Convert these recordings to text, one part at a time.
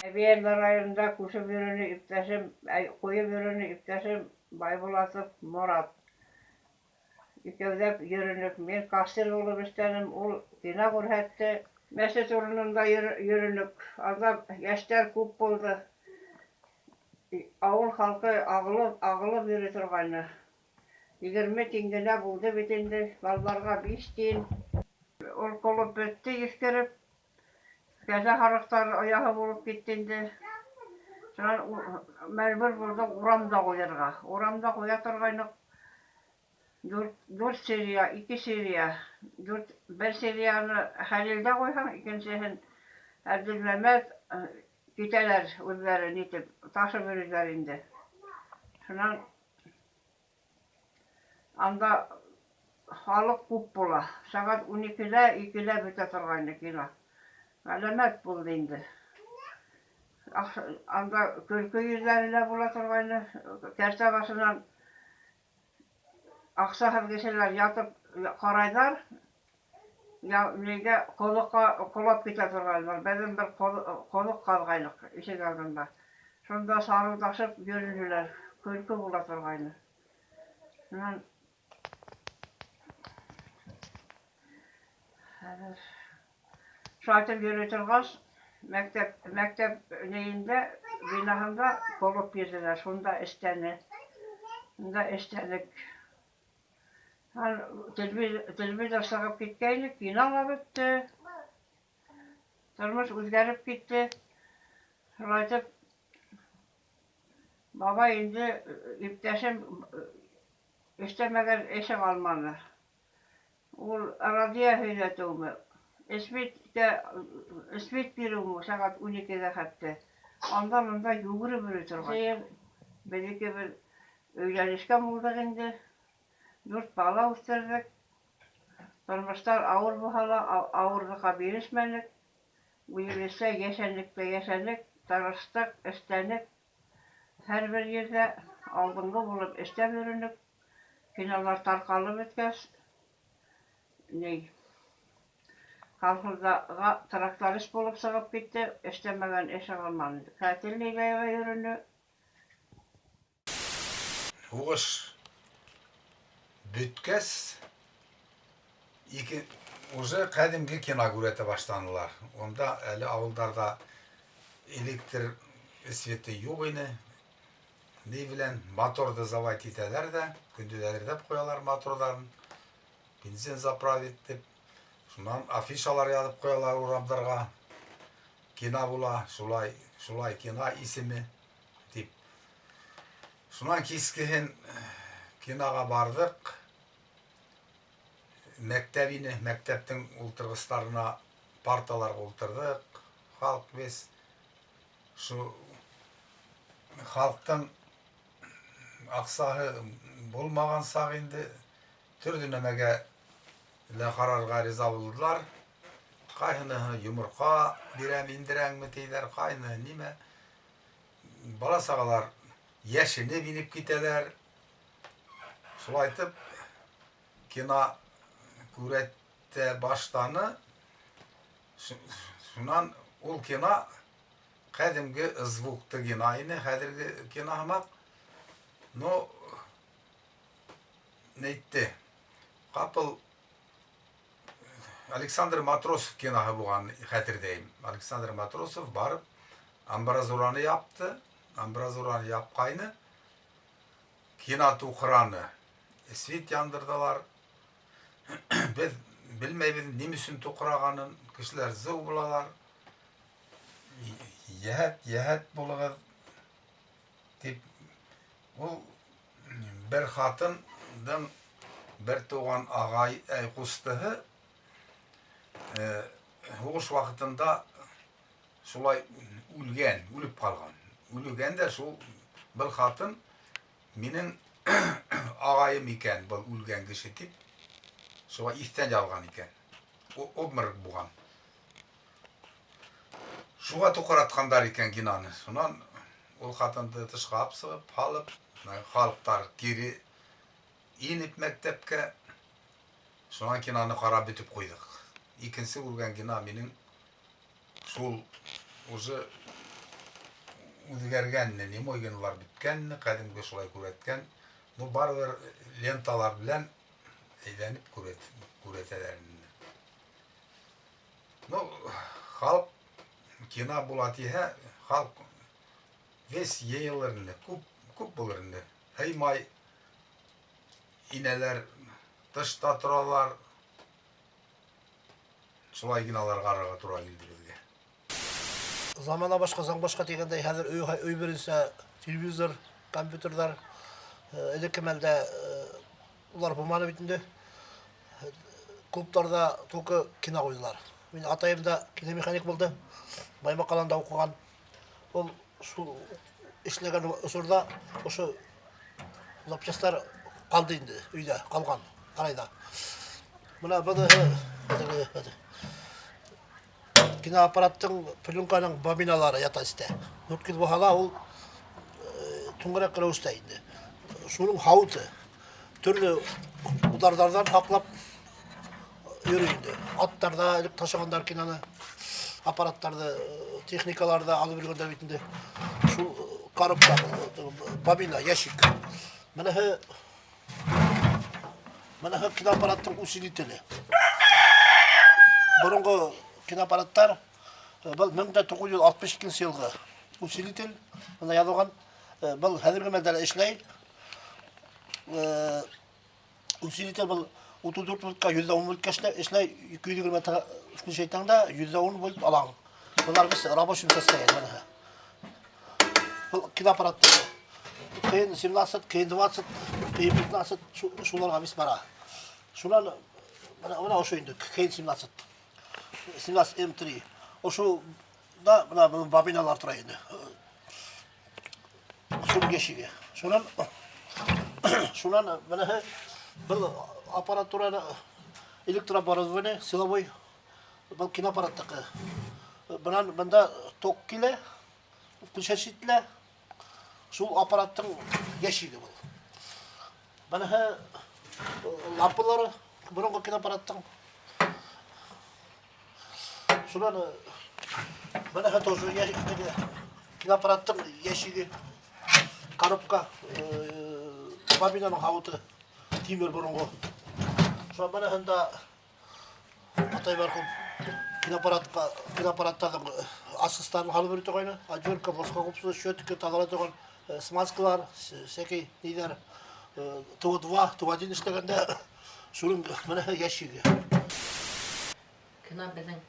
Әбйәлил районында күсеп йөрөнө иптәшем, әй, ҡуйып йөрөнө иптәшем Байбулатов Морат. Икәүләп йөрөнөк. Мин кассир булып эшләнем, ул кино күрһәтте. Мәсет урынында йөрөнөк. Анда йәштәр күп булды. Авыл халкы агылып, агылып йөри торгайны. 20 тин генә булды бит инде, балаларга 5 тин. Ул клуб бетте иҫкереп. Кәзә һарыҡтар ояһы булып китте инде. Шунан мәжбүр булдыҡ урамда ҡуйырға. Урамда ҡуя торғайныҡ. Дүрт серия, ике серия. Дүрт, бер серияны Хәлилдә ҡуйһаң, икенсеһен Әбделмәмәт китәләр үҙҙәре нитеп, ташып йөрөйҙәр инде. Шунан анда халыҡ күп була. Сәғәт 12-лә, 2-лә бөтә торғайны кино. Ғәләмәт булды инде. Анда көлкө йөҙҙәре лә була торғайны. Кәртә башынан аҡсаһыҙ кешеләр ятып ҡарайҙар. Нигә ҡоҙоҡҡа ҡолап китә торғайнылар. Беҙҙең бер ҡоҙоҡ ҡаҙғайныҡ ишек алдында. Шунда сарылдашып йөрөнөләр. Көлкө була торғайны. Шунан хәҙер шулайтып йөрөй торғас, мәктәп нейендә, бинаһында клуб бирҙеләр. Шунда эшләне. Шунда эшләнек. Телевизор сығып киткәйне, кино ла бөттө. Тормош үҙгәреп китте. Шулайтып бабай инде иптәшем эшләмәгән эше ҡалманы. Ул радио һөйләтеүме, эсмит биреүме сәғәт 12-гә хәтле. Анда-мында йүгереп йөрөй торған. Беҙ икебеҙ өйләнешкән булдыҡ инде. Дүрт бала үҫтерҙек. Тормоштар ауыр булһа ла, ауырлыҡҡа бирешмәнек. Үҙебеҙсә йәшәнек тә йәшәнек, тырыштыҡ, эшләнек. Һәр бер ерҙә алдынғы булып эшләп йөрөнөк. Кинолар тарҡалып бөткәс, ни, колхозға тракторист булып сығып китте, эшләмәгән эше ҡалманы. Котельныйҙа йөрөнө. Һуғыш бөткәс, ике уже ҡәҙимге кино күрәтә башланылар. Унда әле ауылдарҙа электр светы юҡ ине. Ни белән моторҙы заводить итәләр ҙә, көндөҙ әҙерләп ҡуялар моторҙарын, бензин заправить итеп, шунан афишалар яҙып ҡуялар урамдарға. Кино була, шулай, шулай кино исеме дип. Шунан кискеһен киноға барҙыҡ. Мәктәп ине, мәктәптең ултырғыстарына, парталарға ултырҙыҡ. Халыҡ весь шу халыҡтың аҡсаһы булмаған саҡ инде төрлө нәмәгә лә ҡарарға риза булдылар. Ҡайһыныһы йоморҡа бирәм, индерәңме тиҙәр, ҡайныһы нимә. Бала-сағалар йәшенеп инеп китәләр. Шулайтып кино күрәтә баштаны. Шунан ул кино ҡәҙимге звукты кино ине, хәҙерге кино һымаҡ. Но нәйтте. Ҡапыл Александр Матросов киноһы булған хәтерҙәйем. Александр Матросов барып амбразураны япты. Амбразураны япҡайны. Кино туҡраны. Свет яндырҙылар. Беҙ белмәйбеҙ ни өсөн туҡрағанын. Кешеләр зыу булалар. Йәһәт, йәһәт булығыҙ тип ул бер хатындың бер туған ағай, әй, ҡустыһы һуғыш ваҡытында шулай үлгән, үлеп ҡалған. Үлгән дә шул был хатын минең ағайым икән, был үлгән кеше тип, шулай иҫтән яҙған икән. Обморок булған. Шуға туҡратҡандар икән киноны. Шунан ул хатынды тышҡа алып сығып, һалып, халыҡтар кире инеп мәктәпкә. Шунан киноны ҡарап бөтөп ҡуйҙыҡ. Икенсе күргән кино минең шул уже. Үҙгәргән, немой кинолар бөткән, ҡәҙимге шулай күрһәткән. Ну, барыбер ленталар белән әйләнеп күрһәтәләр инде. Ну, халыҡ кино була тиһә, халыҡ весь йыйылыр инде, күп, күп булыр инде. Һыймай инәләр, тышта торалар. Шулай кинолар ҡарарға тура килде беҙгә. Замана башҡа, заң башҡа тигәндәй, хәҙер өй беренсә телевизор, компьютерҙар, элекке мәлдә улар булманы бит инде. Клубтарҙа только кино ҡуйҙылар. Минең атайым да киномеханик булды. Баймаҡ ҡалаһында уҡыған. Ул шул эшләгән осорҙа ошо запчастар ҡалды инде, өйҙә ҡалған, һарайҙа. Бына быныһы киноаппараттың пленканың бобиналары ята эстә. 400 булһа ла ул түңәрәк рәүештә инде. Шуның һауыты төрлө ударҙарҙан һаҡлап йөрөй инде. Аттарҙа элек ташығандар киноны, аппараттарҙы, техникаларҙы алып йөрөгәндәр бит инде. Шул коробка, бобина, ящик. Быныһы киноаппараттың усилителе. Боронғо киноаппараттар был 1962 йылғы усилитель, бында яҙылған. Был хәҙерге мәлдә лә эшләй. Усилитель был 34 вольтҡа 110 вольтҡа эшләй, 220 включать итәң дә 110 вольт алаң. Былар без рабочий состояние быныһы. Был киноаппарат. КН 17, КН 20, КН 15 шуларға бис бара. Шунан бына ошо инде КН 17. 17 М3. Ошо да бына бының бобиналар тора инде. Шуның ящигы. Шунан быныһы был аппаратураны электрооборудование силовой был киноаппараттыҡы. Бынан бында ток килә, включать ителә. Шул аппараттың ящигы был. Быныһы лампалары боронғо киноаппараттың. Шунан быныһы тоже теге киноаппараттың ящигы, коробка, бобинаның һауыты, тимер боронғо. Шунан быныһында атай мәрхүм киноаппаратҡа киноаппараттарҙың асҡыстарын һалып йөрөй торғайны. Отвертка, плоскогубцы, щетка, таҙалай торған смазкалар, всякий ниҙәр, ТО-2, ТО-1 эшләгәндә шуның быныһы ящигы. Кино беҙҙең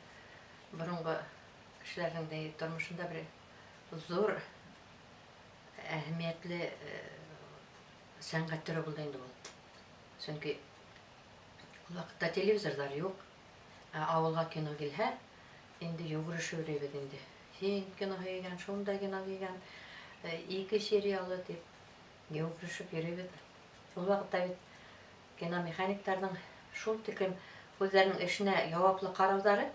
боронғо кешеләрҙең дә тормошонда бер ҙур әһәмиәтле сәнғәт төрө булды инде ул. Сөнки ул ваҡытта телевизорҙар юҡ. Ә ауылға кино килһә, инде йүгерешеп йөрөйбөҙ инде. Һин кино һөйгән, шунда кино килгән, ике сериалы тип йүгерешеп йөрөйбөҙ. Ул ваҡытта бит киномеханиктарҙың шул тиклем үҙҙәренең эшенә яуаплы ҡарауҙары.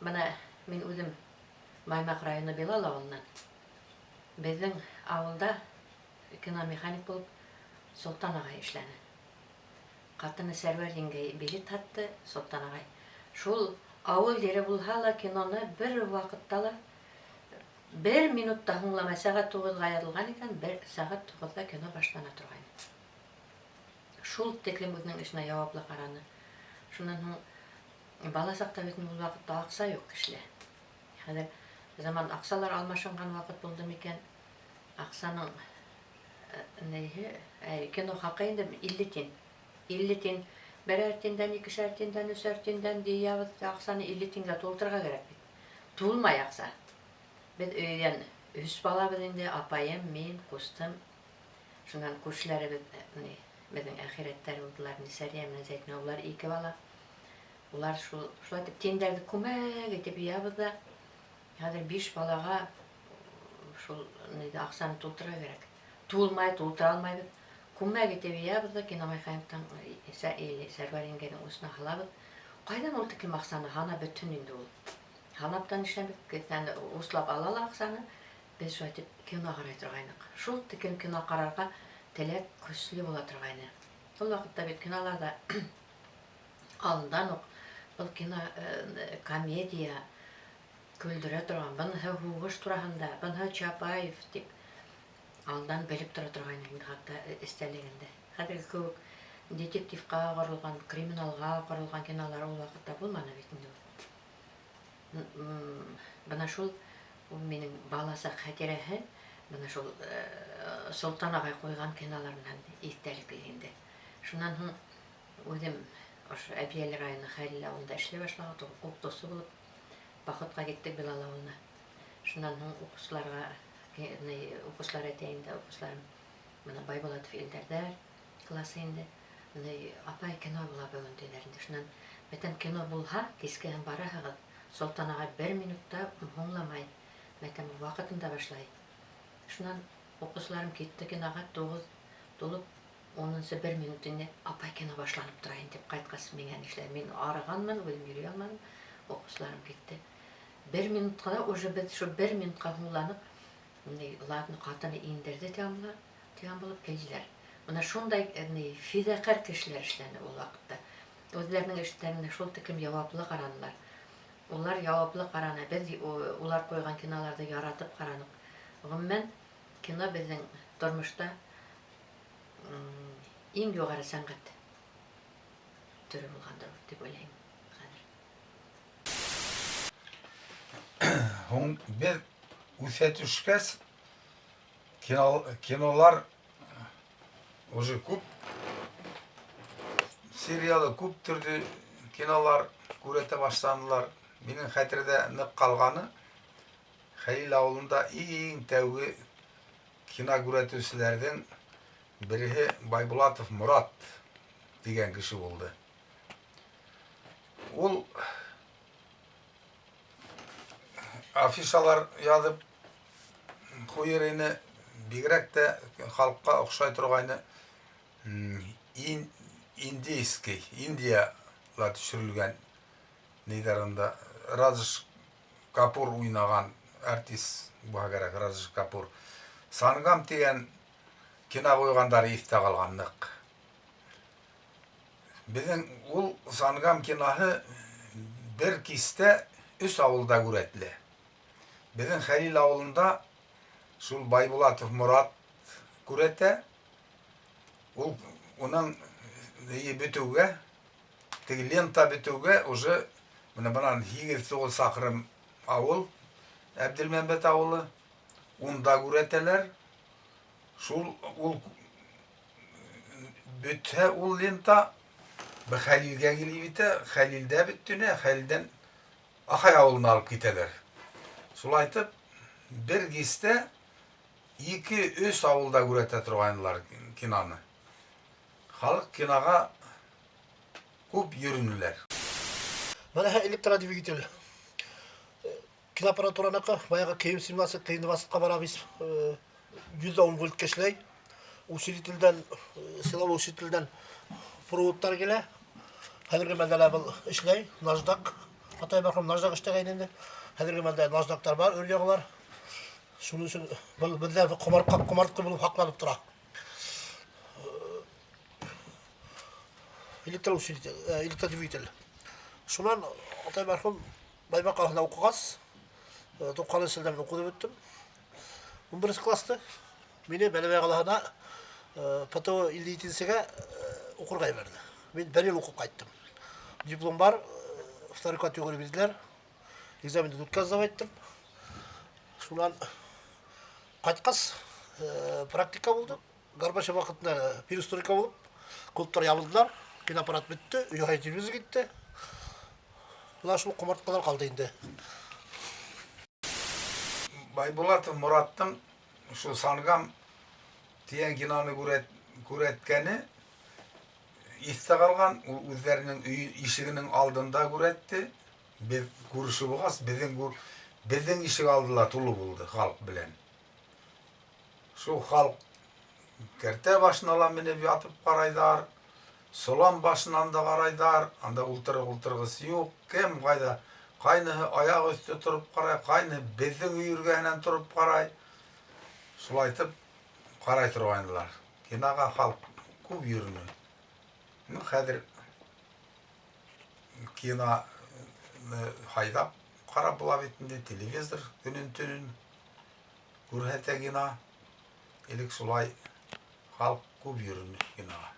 Бына мин үҙем Баймаҡ районы Билал ауылынан. Беҙҙең ауылда киномеханик булып Солтан ағай эшләне. Ҡатыны Сәрвәр еңгәй билет һатты, Солтан ағай. Шул ауыл ере булһа ла киноны бер ваҡытта ла бер минут та һуңламай, сәғәт 9-ға яҙылған икән, бер сәғәт 9-ҙа кино башлана торғайны. Шул тиклем үҙенең эшенә яуаплы ҡараны. Шунан һуң бала саҡта бит ул ваҡытта аҡса юҡ кешелә. Хәҙер заман аҡсалар алмашынған ваҡыт булды микән? Аҡсаның нейһе, кино хаҡы инде 50 тин. 50 тин, берәр тиндән, икешәр тиндән, өсәр тиндән йыябыҙ, аҡсаны 50 тингә тултырырға кәрәк бит. Тулмай аҡса. Беҙ өйҙән өс балабыҙ инде, апайым, мин, ҡустым. Шунан күршеләребеҙ, ни, беҙҙең әхирәттәр булдылар, Нисәрия менән Зәйтүнә, улар ике бала. Улар шулай итеп тиндәрҙе күмәк итеп йыябыҙ ҙа, хәҙер биш балаға шул нейҙе аҡсаны тултырырға кәрәк. Тулмай, тултыра алмайбыҙ. Күмәк итеп йыябыҙ ҙа киномеханиктан или Сәрвәр еңгәнең усына һалабыҙ. Ҡайҙан ул тиклем аҡсаны һанап бөтһөн инде ул? Һанап та нишләмәк, кеҫәне услап ала ла аҡсаны. Беҙ шулай итеп кино ҡарай торғайныҡ. Шул тиклем кино ҡарарға теләк көслө була торғайны. Ул ваҡытта бит киноларҙа алдан уҡ был кино комедия, Көлдөрә торған, быныһы һуғыш тураһында, быныһы Чапаев тип алдан белеп тора торғайны инде, хатта эстәлегендә. Хәҙерге кеүек детективҡа ҡоролған, криминалға ҡоролған кинолар ул ваҡытта булманы бит инде. Бына шул ул минең баласаҡ хәтирәһе, бына шул Солтан ағай ҡуйған кинолар менән иҫтәлекле инде. Шунан һуң үҙем ошо Әбйәлил районы Хәлил ауылында эшләй башлағас, уҡытыусы булып походҡа киттек Билал ауылына. Шунан һуң уҡыусыларға, уҡыусылар әйтә инде, уҡыусыларым бына Байбулатов Илдәрҙәр классы инде. Апай, кино була бөгөн тиҙәр инде. Шунан бәтән кино булһа, кискеһен бараһығыҙ. Солтан ағай бер минутта һуңламай, бәтән ваҡытында башлай. Шунан уҡыусыларым китте киноға, 9 тулып 10-1 минут инде, апай, кино башланып тора инде тип ҡайтҡас миңә нишләй? Мин арығанмын, үҙем йөрөй алманым. Уҡыусыларым китте. 1 минутҡа да уже беҙ шул 1 минутҡа һуңланыҡ. Ладно, ҡатыны индерҙе тигән булып килделәр. Бына шундай фиҙаҡәр кешеләр эшләне ул ваҡытта. Үҙҙәренең эштәренә шул тиклем яуаплы ҡаранылар. Улар яуаплы ҡараны, беҙ улар ҡуйған киноларҙы яратып ҡараныҡ. Ғөмүмән, кино беҙҙең тормошта иң юғары сәнғәт төрө булғандыр тип уйлайым хәҙер. Һуң беҙ үҫә төшкәс, кинолар уже күп сериалы, күп төрлө кинолар күрһәтә башланылар. Минең хәтерҙә ныҡ ҡалғаны Хәлил ауылында иң тәүге кино күрһәтеүселәрҙең береһе Байбулатов Морат тигән кеше булды. Ул афишалар яҙып ҡуйыр ине, бигерәк тә халыҡҡа оҡшай торғайны. Индийский, Индияла төшөрөлгән ниҙәр унда Радж Капур уйнаған артист булһа кәрәк, Радж Капур. Сангам тигән кино ҡуйғандары иҫтә ҡалған ныҡ. Беҙҙең ул Сангам киноһы бер кистә 3 ауылда күрһәтелә. Беҙҙең Хәлил ауылында шул Байбулатов Морат күрһәтә. Ул уның бөтөүгә, теге лента бөтөүгә уже бына бынан 8-9 саҡрым ауыл, Әбделмәмбәт ауылы, унда күрһәтәләр. Шул ул бөтһә ул лента Хәлилгә килеп етә, Хәлилдә бөттөнә, Хәлилдән Ахай ауылына алып китәләр. Шулай итеп, бер кистә 2-3 ауылда күрһәтә торғайнылар киноны. Халыҡ киноға күп йөрөнөләр. Бына электродвигатель. Киноаппаратураныҡы, баяғы КМ-17, КМ-20-ҡа бара бит, 110 вольт эшләй. Усилительдән, силовой усилительдән проводтар килә. Хәҙерге мәлдә лә был эшләй, наждак. Атай мәрхүм наждак эшләгән инде. Хәҙерге мәлдә наждактар бар, өр яғылар. Шуның өсөн был беҙҙә ҡомартҡы булып һаҡланып тора. Электроусилитель, электродвигатель. Шунан атай мәрхүм Баймаҡ ҡалаһында уҡығас, туҡһанынсы йылда мин уҡып бөттөм. 11 класты. Мине Бәләбәй ҡалаһына ПТО 57-сегә уҡырға ебәрҙе. Мин бер йыл уҡып ҡайттым. Диплом бар, второй категория бирҙеләр. Экзаменды дүрткә сдавать иттем. Шунан ҡайтҡас, практика булды. Горбачев ваҡытында перестройка булып, клубтар ябылдылар, киноаппарат бөттө, өй телевизор китте. Бына шул ҡомартҡылар ҡалды инде. Байбулатов Мораттың шул Сангам тигән киноны күрһәткәне иҫтә ҡалған. Ул үҙҙәренең өй ишегенең алдында күрһәтте. Беҙ күрше булғас, беҙҙең ишек алды ла тулы булды халыҡ белән. Шул халыҡ кәртә башына ла менеп ятып ҡарайҙар, солан башынан да ҡарайҙар, анда ултырғыс юҡ, кем ҡайҙа, ҡайныһы аяҡ өҫтө тороп ҡарай, ҡайныһы беҙҙең өй эргәһенән тороп ҡарай. Шулайтып ҡарай торғайнылар. Киноға халыҡ күп йөрөнө. Хәҙер киноны һайлап Ҡарап була бит инде телевизор көнөн-төнөн күрһәтә кино. Элек шулай халыҡ күп йөрөнө киноға.